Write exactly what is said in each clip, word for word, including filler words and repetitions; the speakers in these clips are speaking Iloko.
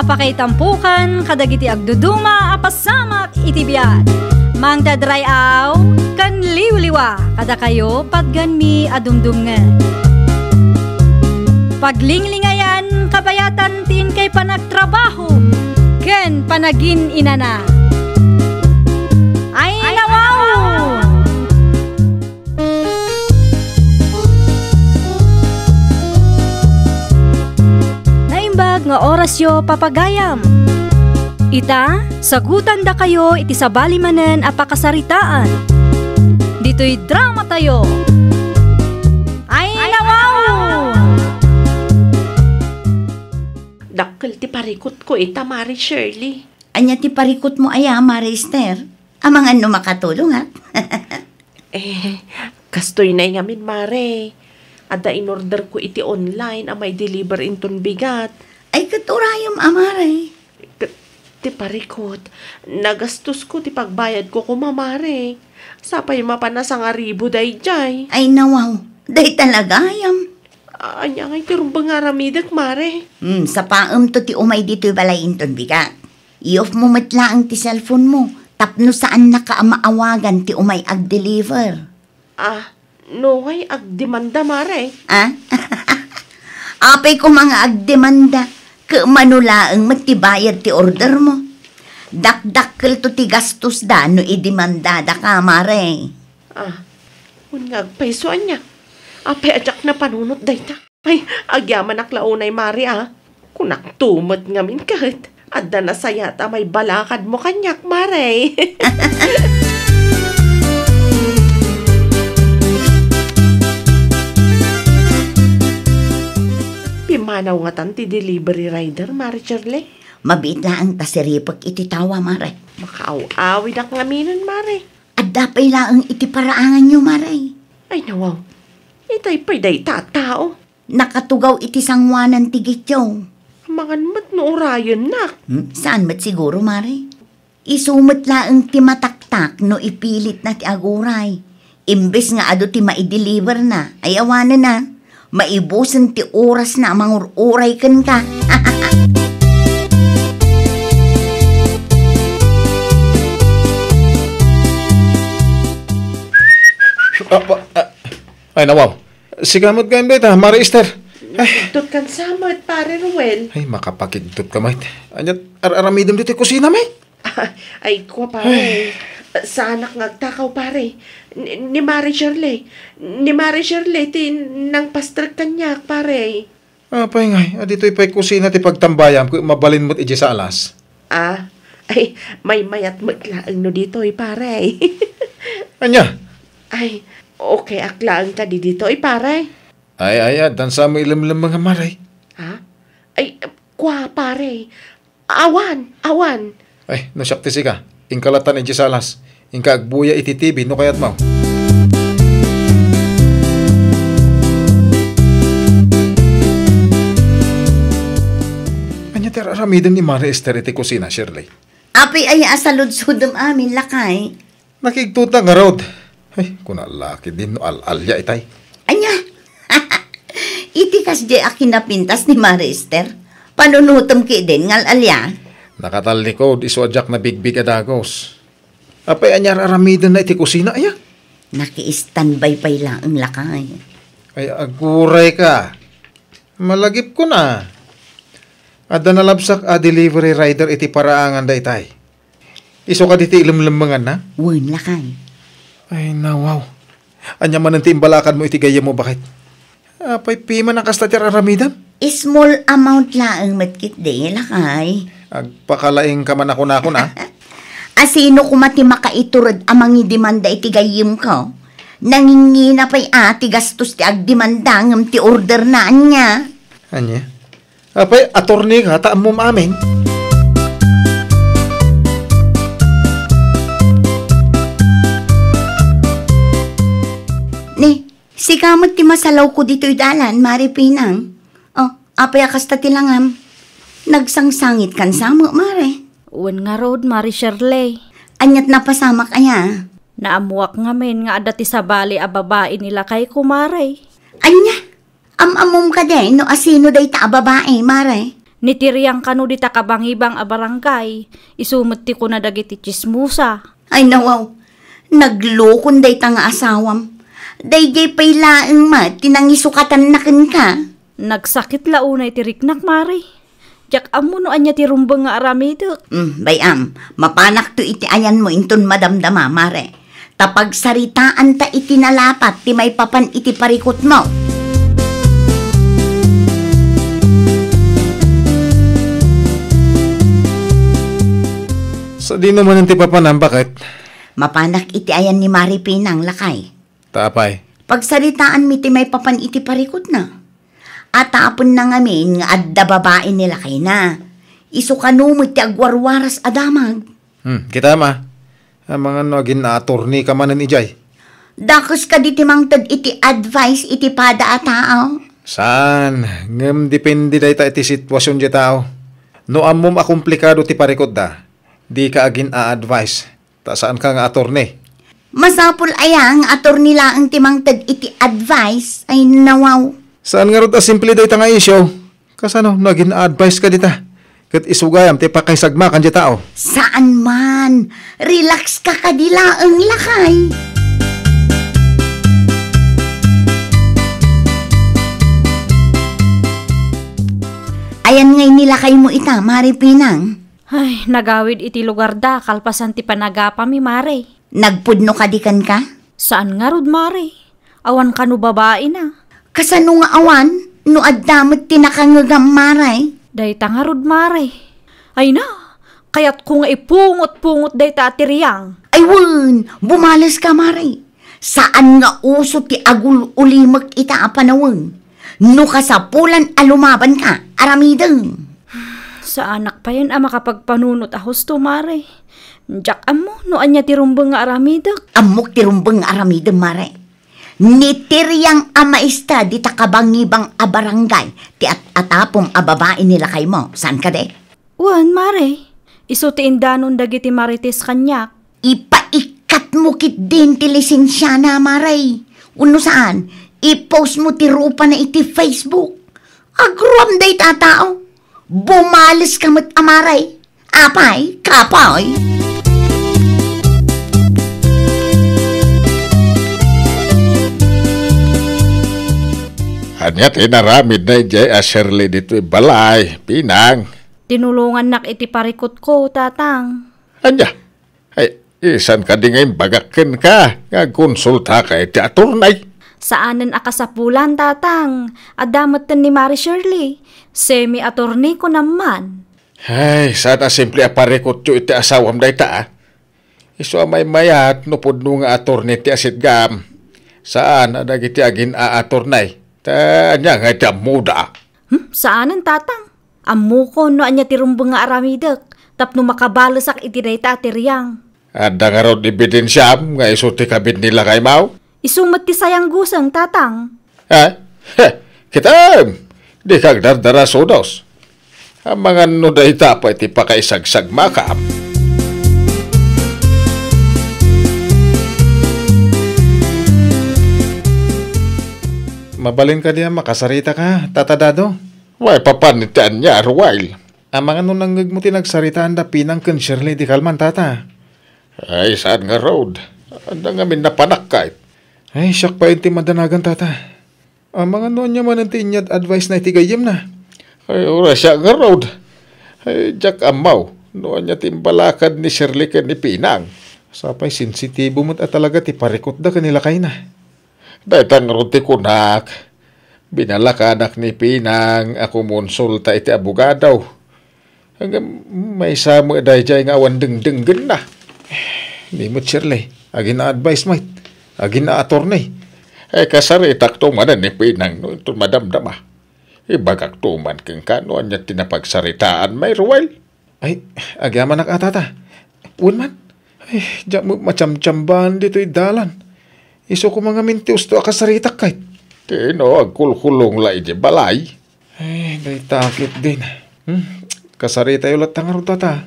Pakaitampokan kadagiti agduduma a pasamak iti biag. Mangted ray-aw ken liwliwa kadakayo patgenmi a dumdumngeg. Paglinglingayan kabayatan ti inkay panagtrabaho ken panagin-inana. Ay, nawaw! Naimbag nga orasyo, papagayam. Ita, sagutandakayo iti sabali manen a pakasaritaan. Ditoy dramatayo. Ay, nawaw! Dakkel ti parikutko ita, Mare Shirley. Ania ti parikutmo aya, Mare Esther? Amangan no makatulongak. Eh, kastoy nay ngamin, Mare. Adda inorderko iti online a maideliver inton bigat. Ay, ket urayem a, Mare. Ket ti parikut, nagastosko ti pagbayadko koma, Mare. Sapay mapan a sangaribu daydiay. Ay, nawaw. Dayta la gayam. Ania ngay ti rumbeng nga aramidek, Mare? Hmm, sapaemto ti umay ditoy balay inton bigat. I-off mo met laeng ti cellphone mo tapno saannaka a maawagan ti umay agdeliver. Ah, no ngay agdemanda, Mare? Ah? Apay koma nga agdemanda, ket mano laeng met ti bayad ti order mo. Dakdakkelto ti gastos da no idemandadaka, Mare. Ah, wen nga agpayso ania? Apay a diak napanunot dayta? Ay, agyamanak la unay, Mare, a. Kunakto met ngamin ket, adda nasayaat a maibalakadmo kaniak, Mare. Pimmanaw ngatan ti delivery rider, Mare Shirley? Mabiit laeng ta siripek iti tawa, Mare. Makaaw-awidak ngaminen, Mare. Adda pay laeng iti paraanganyo, Mare. Ay, nawaw. Itay pay dayta a tao. Nakatugaw iti sangoanan ti gityo. Amangan met no urayennak. Hmm, saan met siguro, Mare? Isu met laeng ti mataktak no ipilitna ti aguray. Imbes nga adu ti maideliverna, ay awanen a, maibusen ti orasna a mangur-uray kenka. Ah, ba, ah, ay, nawaw. Sika met gayam dayta, Mare Esther. Ay. Nakigtot kan sa met, Pare Ruel. Ay, makapakigtot ka met. Ania, ar-aramidem ditoy kusina met? Ay, kua, pare. Saanak nga agtakaw, pare. Ni, ni Mare Shirley. Ni Mare Shirley ti nangpastrek kaniak, pare. Apay ngay, a ditoy pay kusina ti pagtambayam, ket mabalin met idiay salas. Ah, ay, maymayat met laeng no ditoy, pare. Ania? Ay, okay ak laeng kadi ditoy, pare. Ay, ay, addan sa mo ilemlem nga, Mare. Ha? Ay, kua, pare. Awan, awan. Ay, no siak ti sika, inka latan idiay salas. Inka agbuya iti T V no kayatmo. Ania ti ar-aramiden ni Mare Esther iti kusina, Shirley? Apay aya a saludsodem amin, lakay? Nakigtotna ngarud. Ay, kuna la ketdin no al-alia itay. Ania? Iti kasdiay a kinapintas ni Mare Esther, panunotem ketdin nga al-alia? Nakatallikud, isu a diak nabigbig a dagus. Apay ania ar-aramidenna iti kusina, aya? Naki-standby pay laeng, lakay. Ay, aguray ka. Malagipko na. Adda nalabsak a delivery rider iti paraangan daytay. Isu kadi ti ilemlemmenganna? Wen, lakay. Ay, nawaw. Ania manen ti imbalakadmo iti gayyemmo, baket? Apay piman a kasta ti ar-aramidem? Small amount laeng met ketdi, lakay. Agpakalaingka man a kunakon, a? Asino koma ti makaitured a mangidemanda iti gayyemko? Nangingina pay a ti gastos ti agdemanda ngem ti orderna, ania? Ania? Apay, attorney ka, ta ammom amin? Ni, sika met ti masalawko ditoy dalan, Mare Pinang. Oh, apay a kasta ti langam? Nagsangsangit kan sa met, Mare. Wen ngarud, Mare Shirley. Aniat napasamak aya? Naammoak ngamin nga adda ti sabali a babai ni lakayko, Mare. Ania? Am-ammom kadi no asino dayta a babai, Mare? Ni ti Riang kano dita kabangibang a barangay, isu met ti kuna dagiti tsismosa. Ay, nawaw, naglukon dayta nga asawam. Daydiay pay laeng met ti nangisukatanna kenka. Nagsakit la unay ti riknak, Mare. Diak ammo no ania ti rumbeng nga aramidek. Hmm, bay-am, mapanakto iti ayanmo inton madamdama, Mare. Ta pagsaritaanta iti nalapat ti maipapan iti parikutmo. Sadino manen ti papanam, baket? Mapanak iti ayan ni Mare Pinang, lakay. Ta apay? Pagsaritaanmi ti maipapan iti parikutna. Atapenna ngamin nga adda babai ni lakayna. Isu kano met ti agwarwaras a damag. Hmm, kitam a. Amangan no agin-aattorney ka manen idiay. Dakes kadi ti mangted iti advice iti pada a tao? Saan, ngem depende dayta iti situasion ti tao. No ammom a komplikado ti parikutda, dika agin-a-advice, ta saanka nga attorney. Masapul aya nga attorney laeng ti mangted iti advice? Ay, nawaw. Saan ngarud a simple dayta nga isyu? Kasano no agin-a-advice ka dita? Ket isu gayam ti pakaisagmakan ti tao. Saan man. Relax ka kadi laeng, lakay. Ayan ngay ni lakaymo ita, Mare Pinang? Ay, nagawid iti lugarda kalpasan ti panagapami, Mare. Nagpudno kadi kenka? Saan ngarud, Mare. Awan kano babaina. Kasano nga awan? No adda met ti nakangngegam, Mare. Dayta ngarud, Mare. Ay na, kayatko nga ipungot-pungot dayta a ti Riang. Ay wen, bumales ka, Mare. Saan nga uso ti agul-ulimek ita a panawen. No kasapulan a lumabanka, aramidem. Saanak payen a makapagpanunot a husto, Mare. Diak ammo no ania ti rumbeng nga aramidek. Ammok ti rumbeng nga aramidem, Mare. Ni ti Riang a maestra dita kabangibang a barangay ti at-atapom a babai ni lakaymo. Saan kadi? Wen, Mare. Isu ti indanon dagiti marites kaniak. Ipaikkatmo ketdin ti lisensiana, Mare. Wenno saan, i-post mo ti rupana iti Facebook. Agruam dayta a tao. Bumales ka met a, Mare. Apay, kapoy. Ania ti inaramidna idiay a Shirley ditoy balay, Pinang? Tinulongannak iti parikutko, Tatang. Ania? Ay, isan kadi nga imbagak kenka nga agkonsultaka iti attorney? Saanen a kasapulan, Tatang. Adda metten ni Mare Shirley. Semi-attorney ko naman. Ay, saan a simple a parikutyo iti asawam dayta, a? Isu a maymayat no pudno nga attorney ti asitgam. Saan a dagiti agin-a-attorney. Ta ania nga iti ammoda? Hmm, saanen, Tatang. Ammokon no ania ti rumbeng nga aramidek tapno makabalesak iti dayta a ti Riang. Adda ngarud ebidensiam nga isu ti kabit ni lakaymo? Isu met ti sayangguseng, Tatang. Ha? Heh, kitam! Dika agdardarasudos. Amangan no dayta pay ti pakaisagsagmakam. Mabalin kadi a makasaritaka, Tata Dado? Maipapan iti ania, Ruel? Amangan no nangngegmo ti nagsaritaan da Pinang ken Shirley di kalman, Tata. Ay, saan ngarud? Adda ngamin napanak kayat. Ay, siak pay ti madanagan, Tata. Amangan no ania manen ti inyad advice na iti gayyemna. Ay, uray siak ngarud. Ay, diak ammo no ania ti imbalakad ni Shirley ken ni Pinang. Sapay sensitibo met a talaga ti parikutda ken ni lakayna. Dayta ngarud ti kunak. Binalakanak ni Pinang a kumonsulta iti abogado. Ngem maysa met daydiay nga awan dengdenggenna. Ni met Shirley, agin-a-advice met, agin-a-attorney. Ay, kasaritakto manen ni Pinang no inton madamdama. Ibagakto man kenka no ania ti napagsaritaanmi, Ruel. Ay, agyamanak a, Tata. Wen man. Ay, diak met maciamciamban ditoy dalan. Isu koma ngamin ti usto a kasaritak kayat. Ti no agkulkulong la idiay balay. Ay, dayta ketdin. Hmm, kasaritayo latta ngarud, Tata.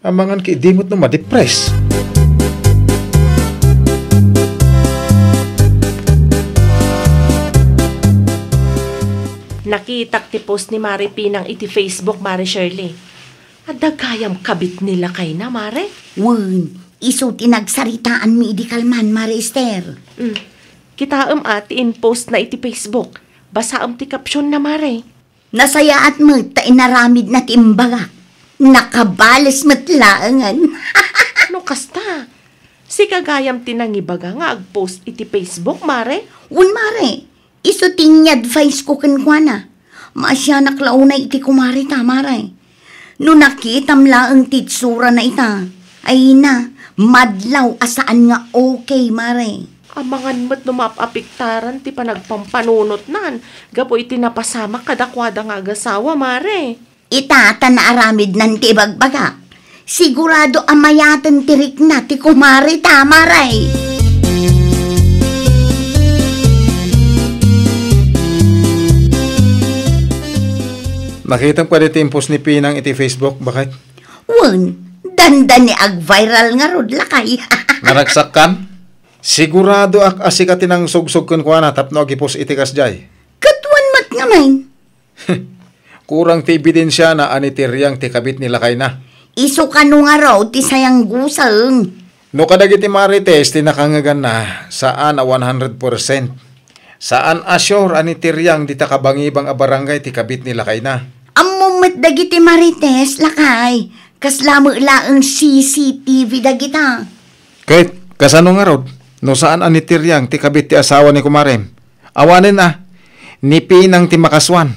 Amangan ket idi met no madepres. Nakitak ti post ni Mare Pinang iti Facebook, Mare Shirley. Adda gayam kabit ni lakayna, Mare? Wen, isu ti nagsaritaanmi idi kalman, Mare Esther. Mm. Kitaem a ti in-post na iti Facebook. Basaem ti caption na, Mare. Nasayaat met ta inaramidna ti imbagak. Nakabales met laengen. No kasta, sika gayam ti nangibaga nga ag-post iti Facebook, Mare? Wen, Mare. Isu ti inyadvice ko kenkuana. Maasianak la unay iti kumare ta, Mare. No nakitam laeng ti itsurana ita, ay na, madlaw a saan nga okay, Mare. Amangan met no maap-apektaran ti panagpampanunotnan gapu iti napasamak kadakuada nga agasawa, Mare. Ita ta naaramidnan ti ibagbagak. Sigurado a mayaten ti rikna ti kumare ta, Mare. Nakitam kadi ti in-post ni Pinang iti Facebook, baket? Wen, dandani ag-viral ngarud, lakay. Naragsakkan? Siguradoak a sika ti nangsugsog kenkuana tapno ag-i-post iti kasdiay. Ket wen met ngamin. Kurang ti ebidensiana a ni Tiriang ti kabit ni lakayna. Isu kano ngarud ti sayangguseng. No kadagiti marites ti nakangeganna, saan a one hundred percent. Saan a sure a ni Tiriang dita kabangibang a barangay ti kabit ni lakayna. Ammom met dagiti marites, lakay. Kasla met laeng C C T V dagita. Ket kasano ngarud, no saan a ni Tiriang ti kabit ti asawa ni kumarem? Awanen a, ni Pinang ti makasuan.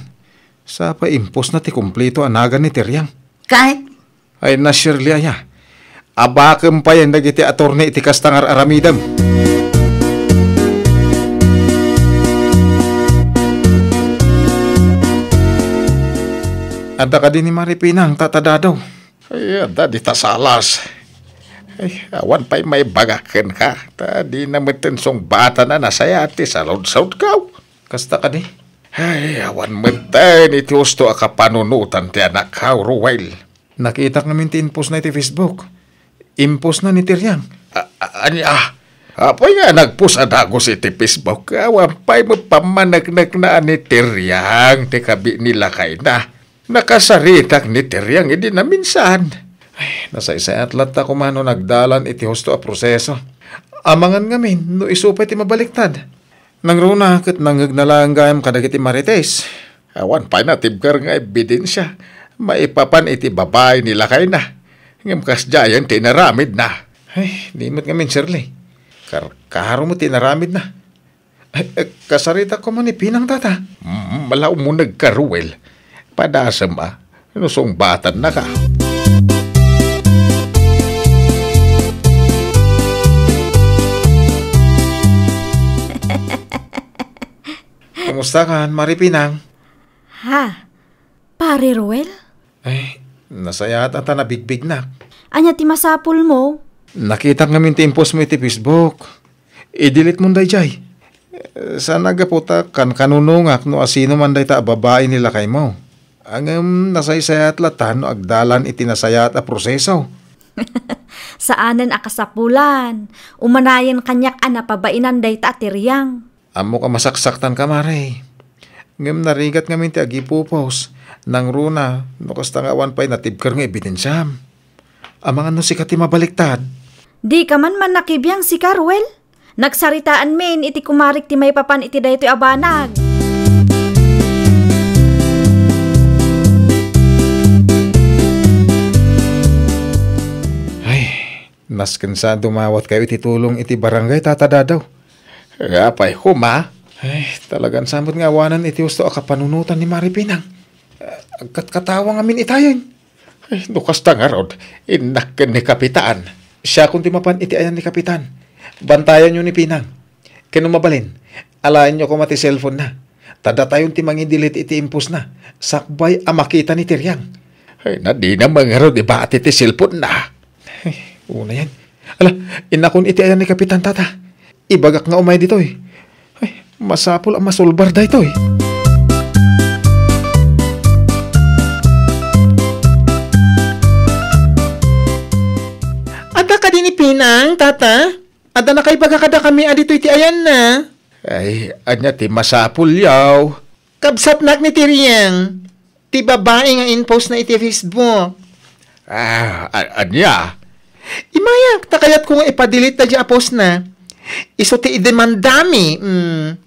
Sa pay in-postna ti kumpleto a nagan ni Tiriang. Ket? Ay, na Shirley aya. Abakem payen dagiti attorney iti kasta nga ar-aramidem. Adda kadi ni Mari Pinang, Tata Dadaw? Ay, adda dita salas. Ay, awan pay maibagak kenka. Ta dina metten sungbatan a nasayaat ti saludsodkaw. Kasta kadi? Ay, awan metten iti husto a kapanunotan ti anakkaw, Ruel. Nakitak ngamin ti in-postna iti Facebook. In-postna ni Tiriang. A-, a-, ania? Apay nga nag-post a dagus iti Facebook? Awan pay met pammaneknekna a ni Tiriang ti kabi ni lakayna. Nakasaritak ni Tiriang idi naminsan. Ay, nasaysayaat latta koma no nagdalan iti husto a proseso. Amangan ngamin no isu pay ti mabaliktad. Nangruna ket nangngegna laeng gayam kadagiti marites. Awan pay natibker nga ebidensia maipapan iti babai ni lakayna. Ngem kasdiayen ti inaramidna. Ay, di met ngamin, Shirley. Karkaro met ti inaramidna. Ay, eh, kasaritak koma ni Pinang, Tata. Mm, ala, umunegka, Ruel. Padasem a, no sungbatan naka. Kumusta kan, Mari Pinang? Ha? Pare Ruel? Ay, nasayaat a ta nabigbignak. Ania ti masapulmo? Nakitak ngamin ti in-post mo iti Facebook. I-delete mon dayjay. Saan a gapu ta kankanunongak no asino man dayta a babai ni lakaymo. Ngem nasaysayaat latta no agdalan iti nasayaat a proseso. Saanen a kasapulan. Umanayen kaniak a napabainan dayta a Tiriang. Ammok a masaksaktanka, Mare. Ngem narigat ngamin ti agipupos, nangruna, no kasta nga awan pay natibker nga ebidensiam. Amangan no sika ti mabaliktad. Dika man mannakibiang sika, Ruel. Nagsaritaanmin iti kumarik ti maipapan iti daytoy a banag. Ay, nasken sa dumawatkayo iti tulong iti barangay, Tata Dadaw. Apay koma? Ay, talagan samot nga awanan iti husto a kapanunotan ni Mari Pinang. Agkatkatawa ngamin itayen. Ay, no kasta ngarud, innak ken ni Kapitan. Siakon ti mapan iti ayan ni Kapitan. Bantayanyo ni Pinang. Ken no mabalin, alaenyo koma ti cellphone-na. Ta datayon ti mangi-delete iti in-post-na. Sakbay a makita ni Tiriang. Ay, na dina man ngarud ibati ti cellphone-na. Ay, unayen. Ala, innakon iti ayan ni Kapitan, Tata. Ibagak nga umay ditoy. Ay, masapul a masulbar daytoy. Adda kadi ni Pinang, Tata? Adda nakaibaga kadakami a ditoy ti ayanna? Ay, ania ti masapul, yaw? Kabsatnak ni Tiriang, ti babai nga in-post na iti Facebook. Ah, a-, ania? Imayak, ta kayatko nga ipa-delete daydi a post na. Isu ti idemandami. Mm.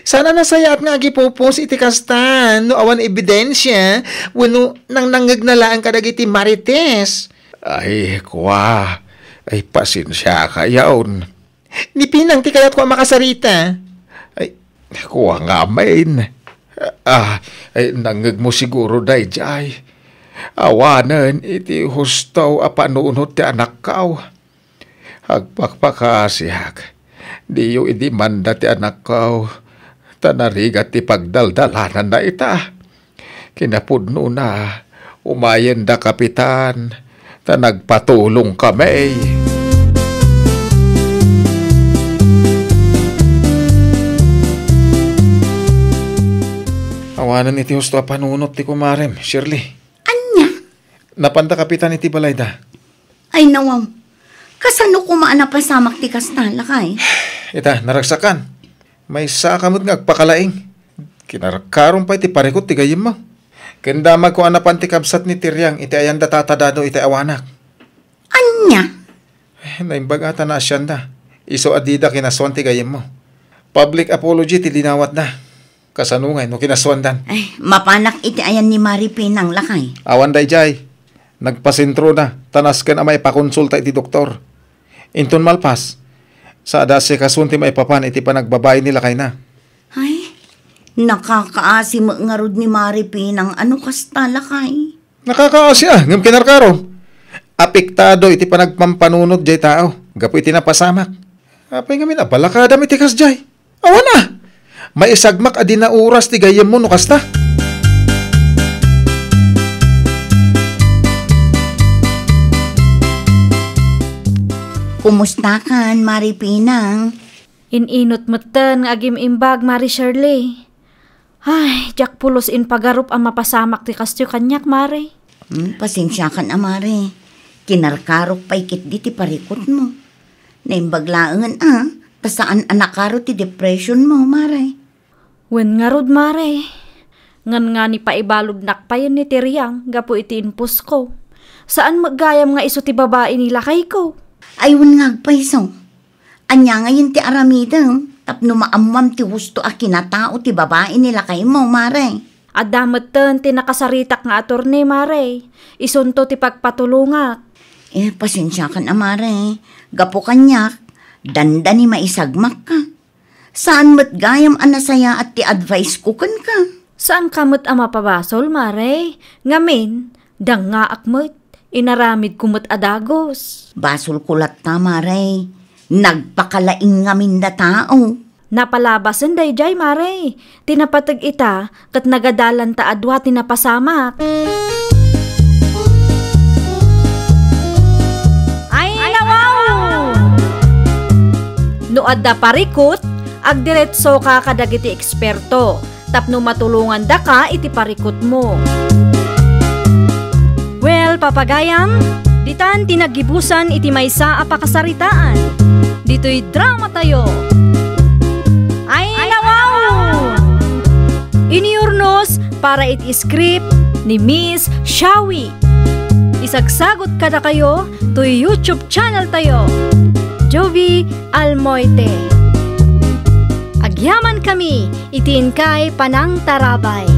Saan a nasayaat nga agipopost iti kasta no awan ebidensia wenno nangnangngegna laeng kadagiti marites. Ay, kua. Ay, pasensiaka, yaon. Ni Pinang ti kayatko a makasarita. Ay, kua ngamin. Ah, ay, nangngegmo siguro daydiay. Awanen iti husto a panunot ti anakkaw. Agpakpakasiak, diyo idemanda ti anakkaw, ta narigat ti pagdaldalananna ita. Kinapudnona, umayenda, Kapitan, ta nagpatulongkami. Awanen iti husto a panunot ti kumarem, Shirley. Ania? Napanda, Kapitan, iti balayda. Ay, nawaw. Kasano koma a napasamak ti kasta, lakay? Ita, naragsakan. Maysa ka met nga agpakalaing. Kinarkaron pay ti parikut ti gayyemmo. Ken damagko a napan ti kabsat ni Tiriang iti ayanda tatadado iti awanak. Ania? Eh, naimbag a ta naasianda. Isu a dida kinasuan ti gayyemmo. Public apology ti dinawatda. Kasano ngay no kinasuandan? Ay, mapanak iti ayan ni Mari Pinang, lakay. Awan daydiay. Nagpasentrona, ta nasken a maipakonsulta iti doktor. Inton malpas, sada asikasuon ti maipapan iti panagbabai ni lakayna. Ay, nakakaasi met ngarud ni Mari Pinang a no kasta, lakay. Nakakaasi a, ngem kinarkaro. Apektado iti panagpampanunot jay tao gapu iti napasamak. Apay ngamin a balakadam iti kasjay? Awan a! Maisagmak a di naoras ti gayyemmo no kasta. Kumustakan, Mari Pinang? In-inut metten nga agim-imbag, Mari Shirley. Ay, diak pulos impagarup a mapasamak ti kastoy kaniak, Mari. Hmm, pasensiakan a, Mari. Kinarkarok pay ketdi ti parikutmo. Naimbag laengen a, ta saan a nakaro ti depressionmo, Mari. Wen ngarud, Mari. Ngannani paibaludnak payen ni Tiriang gapu iti imposko. Saan met gayam nga isu ti babai ni lakayko. Ay, wen nga agpayso. Ania ngayen ti aramidem tapno maammoam ti husto a kinatao ti babai ni lakaymo, Mare? Adda metten ti nakasaritak nga attorney, Mare. Isunto ti pagpatulongak. Eh, pasensiakan a, Mare. Gapu kaniak, dandani maisagmakka. Saan met gayam a nasayaat ti advice ko kenka. Saanka met a mapabasol, Mare. Ngamin, dangngaak met. Inaramidko met a dagus. Basolko latta, Mare. Nagpakalaing ngamin a tao. Napalabasen daydiay, Mare. Ti napateg ita, ket nagadalanta a dua ti napasamak. Ay, nawaw! No adda parikut, agdiretsoka kadagiti eksperto tapno matulongandaka iti parikutmo. Well, papagayam, ditan ti naggibusan iti maysa a pakasaritaan. Ditoy drama tayo. Ay, nawaw! Iniurnos para iti script ni Miss Shawi. Isagsagot kadakayo toy YouTube channel tayo, Jovi Almoite. Agyaman kami iti inkay panangtarabay.